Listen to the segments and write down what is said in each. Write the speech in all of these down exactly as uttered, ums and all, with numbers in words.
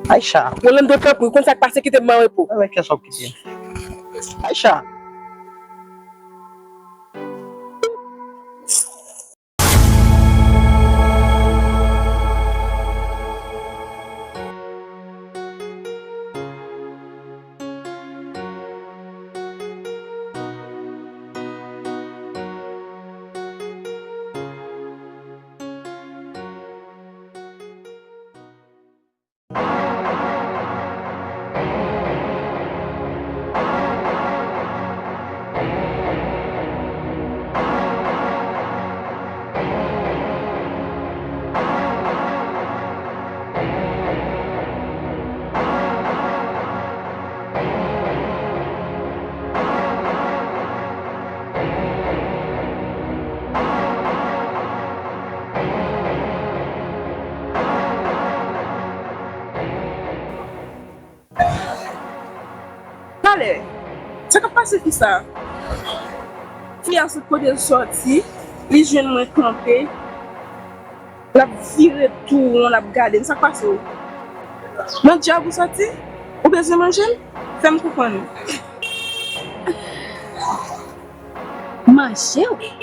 Aïcha. Rolando, tanpri, ou konn sa k pase, kite m an repo. Alèk fè sa w kite. Aïcha. Talè, sa k ap pase fi sa? Fi a sot kote l sòti, li jwenn mwen kanpe, l ap vire tou won, l ap gade m. Sa k pase w? Nan djòb ou sòti? Ou bezwen manje m? Fè m konprann. Manje w?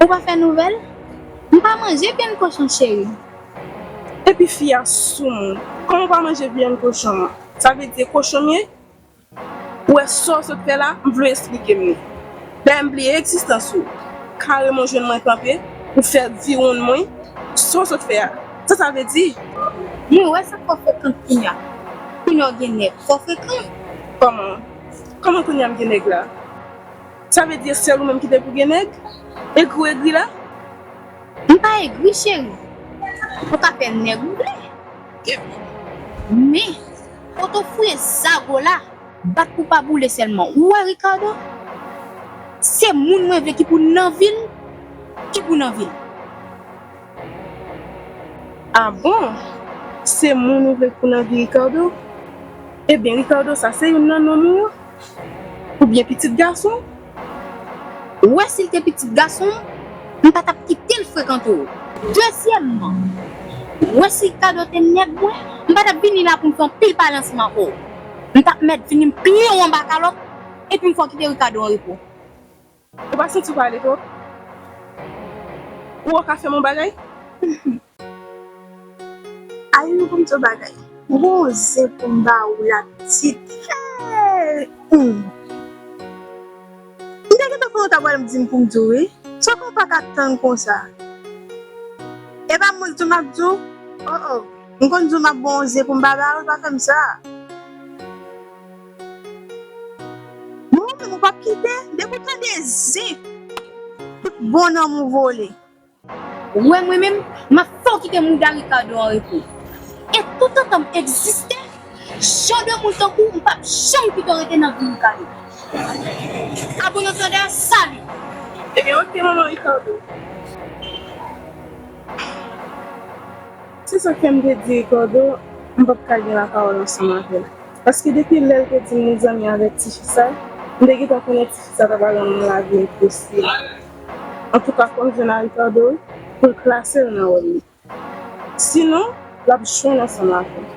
Ou pa fè nouvèl? M pa manje vyann kochon, cheri. Epi fi a sou moun. Kòman w pa manje vyann kochon an? Sa vle di e kochon m ye? Ou wè sa w sot fè la? M vle w esplike m li. Dayè m bliye egzistans ou. Kareman w jwenn mwen kanpe, ou fè viwonn mwen. Sa w sot fè a? Sa sa vle di? Mwen wè sa fò frekan kounya. Kounya w gen nèg. Fò frekan. Kòman? Kòman kounya m gen nèg la? Sa vle di e sèl ou menm ki te pou gen nèg? Egri w egri la? M pa egri, cheri. Ou ka fè nèg ou vle. Men, kote w fouye zago la, bat pou pa boule sèlman. Ou wè, Ricardo? Se moun mwen vle ki pou nan vi l, ki pou nan vi l. A bon? Se moun ou vle pou nan vi Ricardo? Ebyen, Ricardo, sa se youn nan nonm ou yo? Oubyen pitit gason? Ou wè si l te pitit gason m, m pa t ap kite l frekante w. Dezyèmman, ou wè si Ricardo te nèg mwen, m pa t ap vini la pou m fè yon pil pale ansanm ak ou. M t ap mèt vini m pliye w anba kalòt, epi m fè w kite Ricardo an repo. Ou pa santi w pale twòp? Ou wè w ka fè m yon bagay? Ay, wi, pou m di w bagay. M gon zen pou m ba ou la, pitit. Hey! Hmm. M te gentan fè yon tabwal m di m pou m di w, wi. Sa w konn pa ka tann konsa. E pa mwen di w m ap di w? Oh, oh. M konn di w m ap ba w yon zen pou m pa ba ou, pa fè m sa. Mwen menm ou p ap kite, depi w tande zen, tout bon nanm ou vole. Ou wè mwen menm, m ap fè w kite mouda Ricardo an repo. E toutotan m egziste, jan de moun tankou w, m p ap janm kite w rete nan vi Ricardo. A bon antandè, sali! Ebyen, oke, manman Ricardo. Se sa k fè m te di Ricardo, m p ap ka gen lapawòl ansanm avè l. Paske depi lè l te di m li zanmi avèk tifi sa, m te gentan konnen tifi sa t ap al nan yon lavi enposib. Antouka, fò m jwenn a Ricardo pou l klase l nan wòl li. Sinon, l ap jwenn ansanm avè m.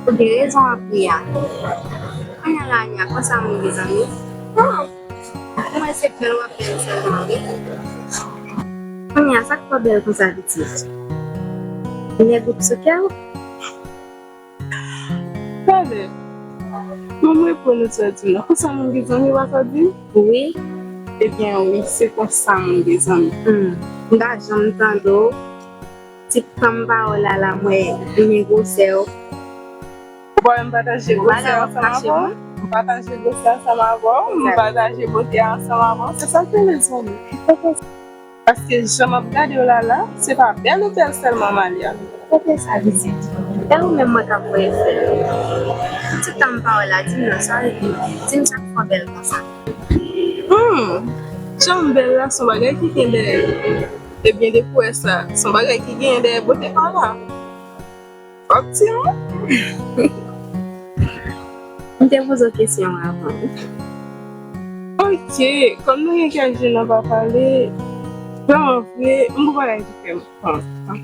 Ou gen rezon anpil, Ania. Kounye a la, Ania, konsa moun gen zanmi? Mwen se bèl w ap bèl sèlman, wi. Kounye a, sa k fè w bèl konsa, pitit? Nèg ou t sou kè w? Talè, mwen reponn ou sa w di m nan. Konsa moun gen zanmi, w a sa di? Wi. Ebyen, wi, se konsa moun gen zanmi. Hmm. M pa janm tande w Ti tan m pa wè w la, la, m wè, m gen gwosè w. Ou pa wè m pataje gwosè ansanm avè w? M pataje gwosè ansanm avè w, m pataje bote ansanm avè w. Se sa k rele zanmi. Paske jan m ap gade w la la, se pa bèl ou bèl sèlman, Malia. Kote sa, pitit? E ou menm mwen k ap voye fè. Ti tan m pa wè la, di m non, sa vle di, di m sa k fè w bèl konsa. Hmm, jan m bèl la, se yon bagay ki gen dèyè. Ebyen, depi w wè sa, se yon bagay ki gen dèyè bote pa w la. Fòk ti mwen. M te poze w kesyon avan. Ok, kòm nou gen kèk jou nou pa pale, vrèman vre, m gon bagay ki fè m kontan.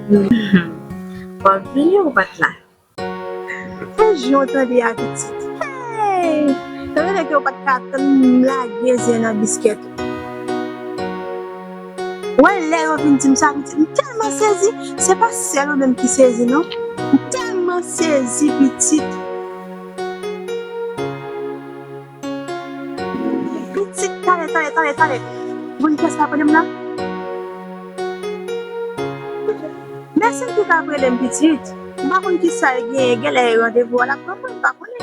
W ap vini ou pa t la? Yon jou w tande a pitit. Hey! Sa vle di ke w pa t ka tann m lage zye nan biskèt ou. Wè lè yo vin di m sa, pitit, m tèlman sezi. Se pa sèl ou menm ki sezi, non. M tèlman sezi, pitit. Pitit, talè, talè, talè, talè. Ou konn kiyès k ap rele m la? Mèsi m ki t ap rele m, pitit. M pa konn kisa l genyen, genlè e randevou a l ap pran pou l, m pa konnen.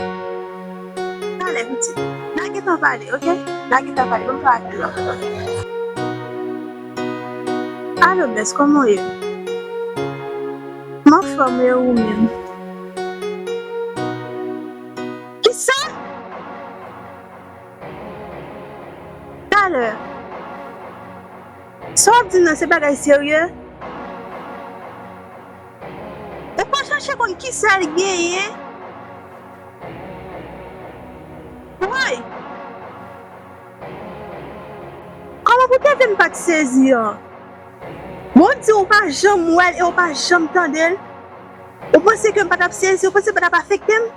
Talè, pitit. N a gentan pale, ok? N a gentan pale, ban m pale lòt. Alo, bès, kòman w ye? M anfòm, e ou menm? Kisa? Talè. Sa w ap di m nan se bagay serye? Ou pa chache konn kisa l genyen? Woy! Kòman pou te vin m pa t sezi an? Bon, w di w pa janm wè l e w pa janm tande l? Ou panse ke m pa t ap sezi? Ou panse l pa t ap afekte m?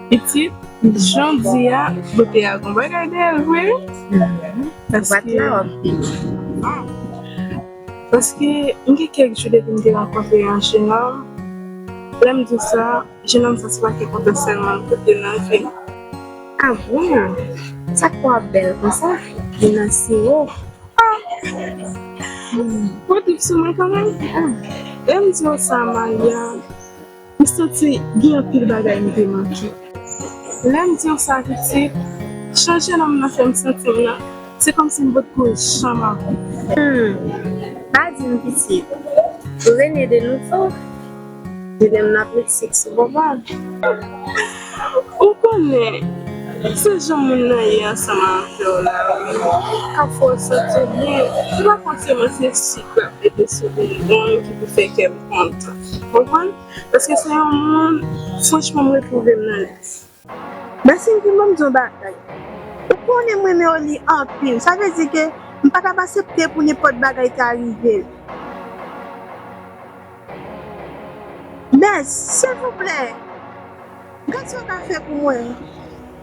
Pitit, jan w di a, bote a gon bagay dèyè l vre wi. Paske, paske m gen kèk jou depi m te rankontre yon jenòm. Lè m di w sa, jenòm sa se pa ke kontan sèlman l pote nan vi m. A bon? Sa k fè w ap bèl konsa? Ou nan siwo? Ah! Ou trip sou mwen kanmenm? Ah! Lè m di w sa, Malia, m santi gen anpil bagay m te manke. Lè m di w sa, pitit, jan jenòm nan fè m santi m nan, se kòmsi m potko janm avè l. Hmm, pa di m, pitit, ou rene de nouvo? Li menm nan ap met sik sou bonbon. Ou konnen, se jan moun nan ye ansanm avè w la, wi, k ap fè w santi w byen. Se pa fòseman se sik l ap mete sou bonbon ki pou fè kè m kontan. Konprann? Paske se yon moun, franchman, m retwouve m nan li. Mèsi, m vin ban m di yon bagay. Ou konnen m renmen Oli anpil. Sa vle di ke m pa t ap aksepte pou nenpòt bagay ta rive l. Bès, silvouplè, gad sa w ka fè pou mwen.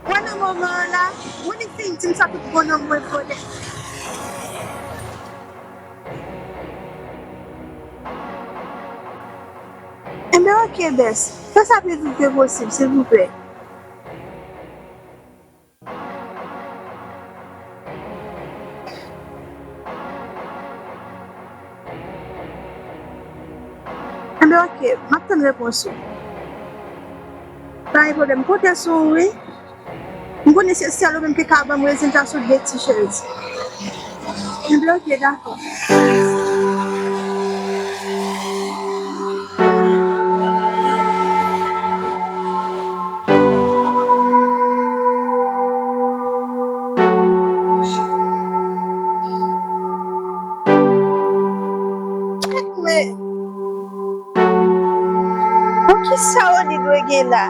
Wè nan moman an la, Monique fin di m sa tout bon nan mwen vòlè. Enben, oke, Bès. Fè sa pi vit ke posib, silvouplè. Enben, oke, m ap tann repons ou. Pa gen pwoblèm, m konte sou ou, wi. M konnen se sèl ou menm ki ka ban m rezilta sou de ti chèz. Enben, oke, dakò. Men, poukisa Oli dwe gen la?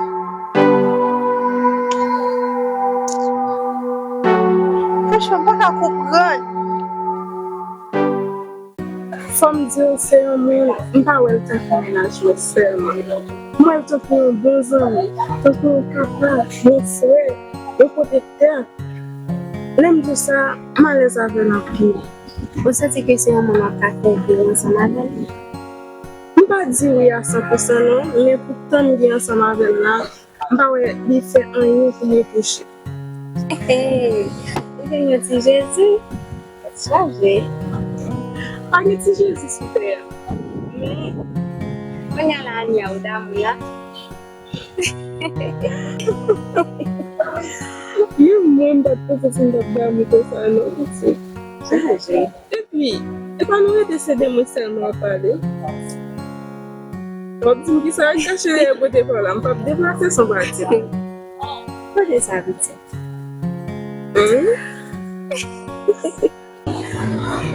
Franchman, m pa ka konprann. Fò m di w, se yon moun, m pa wè l tankou mennaj mwen sèlman. M wè l tankou yon bon zanmi, tankou yon papa, yon frè, yon pwotektè. Lè m di w sa, m alèz avè l anpil. Ou santi ke se yon moun w ap ka fè vi ansanm avè l? M pa di wi a san pou san non, men pou tan m gen ansanm avè l la, m pa wè li fè anyen pou mwen touche. Hey, ou vin yon ti Jezi? Tèt chaje. Pa gen ti Jezi sou tè a. Men, kounye a la, Ania, ou damou la. Menm mwen, m pa t panse si m t ap damou konsa, non, pitit. Chanje. Epi, e pa nou rete se de mwen sèlman ap pale. W ap di m kisa k kache dèyè kote pa w la, m p ap deplase san w pa di m. Kote sa, pitit? Hmm?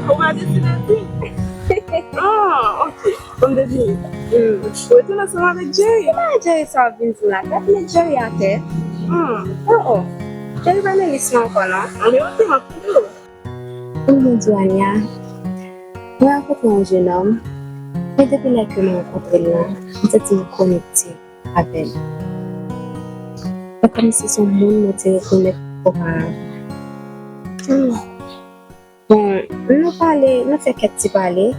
Ou pa deside di? Ah, ok. Ban m devine. Hmm. Ou rete ansanm avèk Jerry? Ki bagay Jerry sa w ap vin di m la? Tèt met Jerry atè. Hmm. Oh, oh. Jerry pa nan lis mwen ankò, non. Anben, ok, m ap koute w. Pou m byen di w, Ania, mwen rankontre yon jenòm, e depi lè ke mwen rankontre l lan, m santi m konekte avè l. Se kòmsi se yon moun mwen te rekonèt oparavan. Hmm. Bon, nou pale, nou fè kèk ti pale,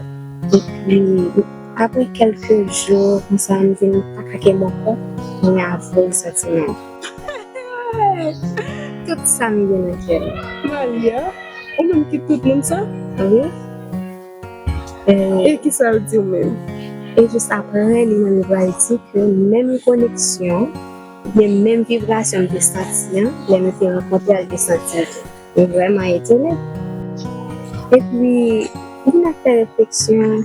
epi apre kèlke jou, konsa, m vin pa ka kenbe ankò, mwen avwe l santiman. Tout sa m gen nan kè m. Malia, ou menm ki tout moun sa? Wi. E kisa l di w menm? E jis apre, li menm li pral di ke menm koneksyon, oubyen menm vibrasyon m te santi an, lè nou te rankontre a, l te santi l tou. M vrèman etone. Epi, m vin ap fè refleksyon,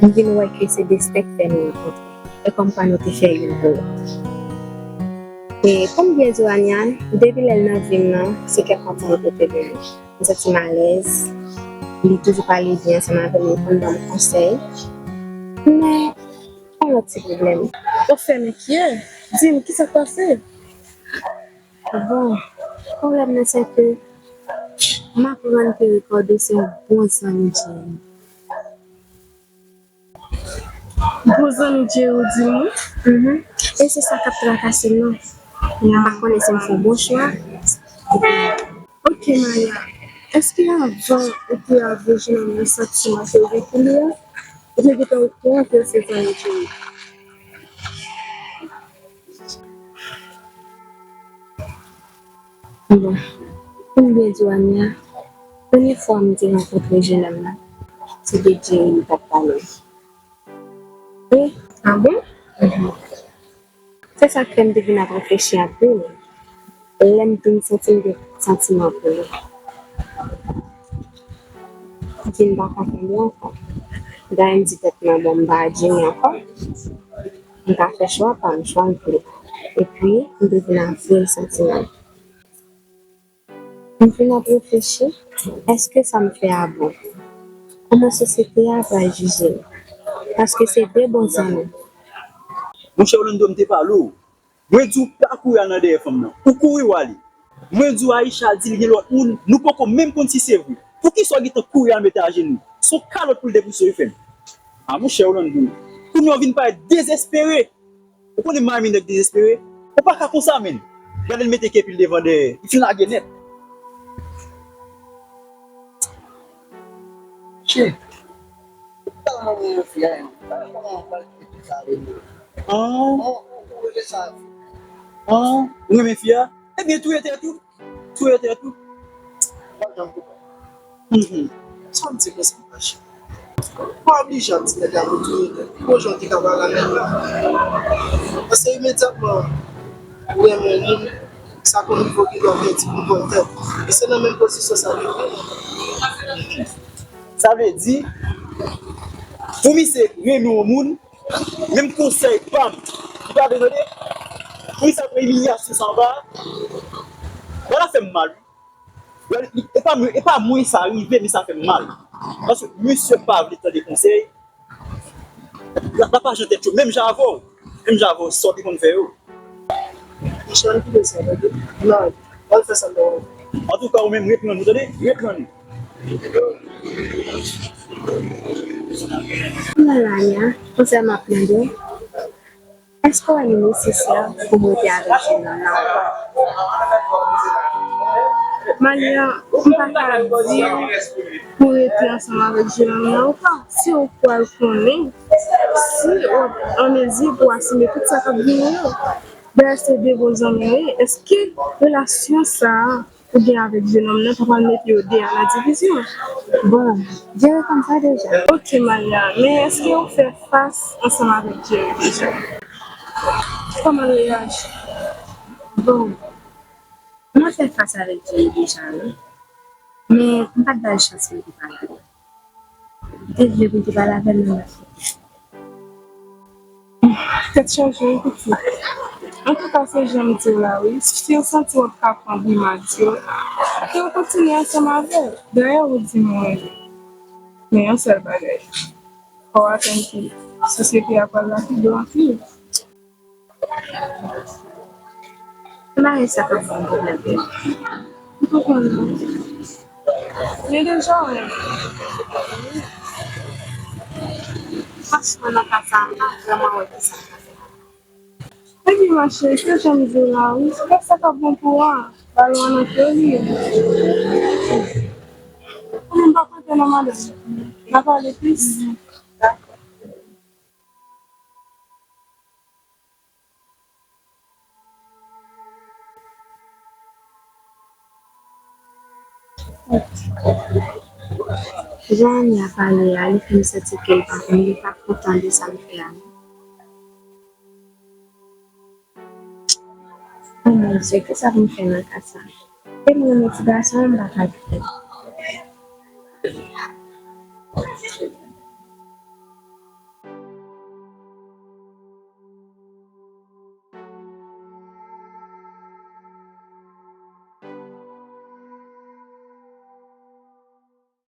m vin wè ke se desten k fè nou rankontre. E kòmkwa nou te fè youn pou lòt. E kòm byen di w, Ania, depi lè l nan vi m nan, se kè kontan m pote pou li. M santi m alèz. Li toujou pale byen ansanm avè m, li konn ban m konsèy. Men, yon lòt ti pwoblèm. Ou fè men kyè. Di m, kisa k pase? Bon, pwoblèm nan se ke m aprann ke Ricardo se yon bon zanmi Jerry. Bon zanmi Jerry, ou di m wi. Mhm. E se sa k ap trakase m nan. M pa konnen si m fè yon bon chwa. Ok, Maya, èske avan ou te avwe jenòm nan santiman ke w gen pou li a, ou te gentan okouran ke l se zanmi Jerry? Bon, pou m byen di w, Ania, premye fwa m te rankontre jenòm nan, se de Jerry li t ap pale. Wi. Ah bon? Mhm. Se sa k fè m te vin ap reflechi anpil. Lè m vin santi m gen santiman pou li. M vin pa ka kenbe ankò. Dayè m di tèt mwen, bon, m pa Jimmy ankò. M ka fè chwa pa m, chwa m vle. Epi, m te vin avwe l santiman. M vin ap reflechi, èske sa m fè a bon? Kòman sosyete a pral jije m? Paske se de bon zanmi. Monchè Orlando, m te pale w. Mwen di w pa kouri al nan dèyè fanm nan. Ou kouri w ale. Mwen di w Aisha di l gen lòt moun, nou poko menm konn si se vre. Poukisa w gentan kouri al mete ajenou? Se yon kalòt pou l depouse wi frè m. A monchè Orlando, kounye a w vin parèt dezespere. Ou konnen mari nèg dezespere? Ou pa ka konsa menm. Gade l mete kè pye l devan dèyè. Li fin lage nèt. Che. Ou tèlman renmen fi a, hein. Gade kòman ou pral kite sa ale nou. Ah. Ou, ou, ou renmen sa. Ah, ou renmen fi a? Ebyen, touye tèt ou. Touye tèt ou. Pa janm koupa. Mhm. Sa m di konsa, mache. Pa oblije ap di nèg la pou touye tèt. Bon jan w te ka pale a nèg la. Paske imedyatman ou renmen yon moun, sa konn rive w gen dwa pèdi kontwòl tèt. E se nan menm pozisyon sa rive. Sa vle di, pou misye renmen yon moun, menm konsèy pa m, li pa vle tande, pou misye ap pran imilyasyon sa anba a, bagay la fè m mal wi. Li, li, e pa mwen, e pa mwen sa rive, men sa fè m mal. Paske misye pa vle tande konsèy. L ap, l ap ajan tèt cho, menm jan avè w. Menm jan avè w, sa w te konn fè yo. Monchè, ann kite sa, tande. Non, ann fè sa nou. Antouka, ou menm, reprann ou, tande? Reprann ou. Kounye a la, Ania, konsèy m ap mande w, èske w wè li nesesè pou m rete avèk jenòm nan ou pa? Maya, m pa ka di w pou w rete ansanm avèk jenòm nan ou pa. Si w pral konnen, si w ap an mezi pou w asime tout sa k ap vini yo. Dayè se de bon zanmi yo ye. Èske relasyon sa a ou gen avèk jenòm nan pa pral mete yo de a nan divizyon. Bon, Jerry konn sa deja. Ok, Maria, men èske ou fè fas ansanm avèk Jerry deja? Kòman l reyaji? Bon, mwen fè fas avèk Jerry deja, wi. Men m pa t ba l chans pou l te pale avè m. M te vle pou l te pale avè m, men m pa t fè. Tèt chaje, wi, pitit. Antouka, se jan m di w la, wi. Si w santi w ap ka pran grimas yo, ke w kontinye ansanm avè l. Dayè, ou di m ou renmen l. Men yon sèl bagay, fò w atann ke sosyete a pral lapide w anpil. Mari, sa pa bon pwoblèm. M pa konn non. Men deja w renmen. Franchman, nan ka sa a, m pa vrèman wè kisa m ka fè. Epi, ma chérie, se jan m di w la, wi. Fè sa k ap bon pou ou a. Balon an nan pye w li ye. Ou menm pa kontan non, madanm. N a pale plis. Dakò. Jan Ania pale a, li fè m santi ke l pa konn, li pa kontan de sa m fè a. Oh mon Dieu, kisa pou m fè nan ka sa? E m renmen ti gason an, m pa ka kite l.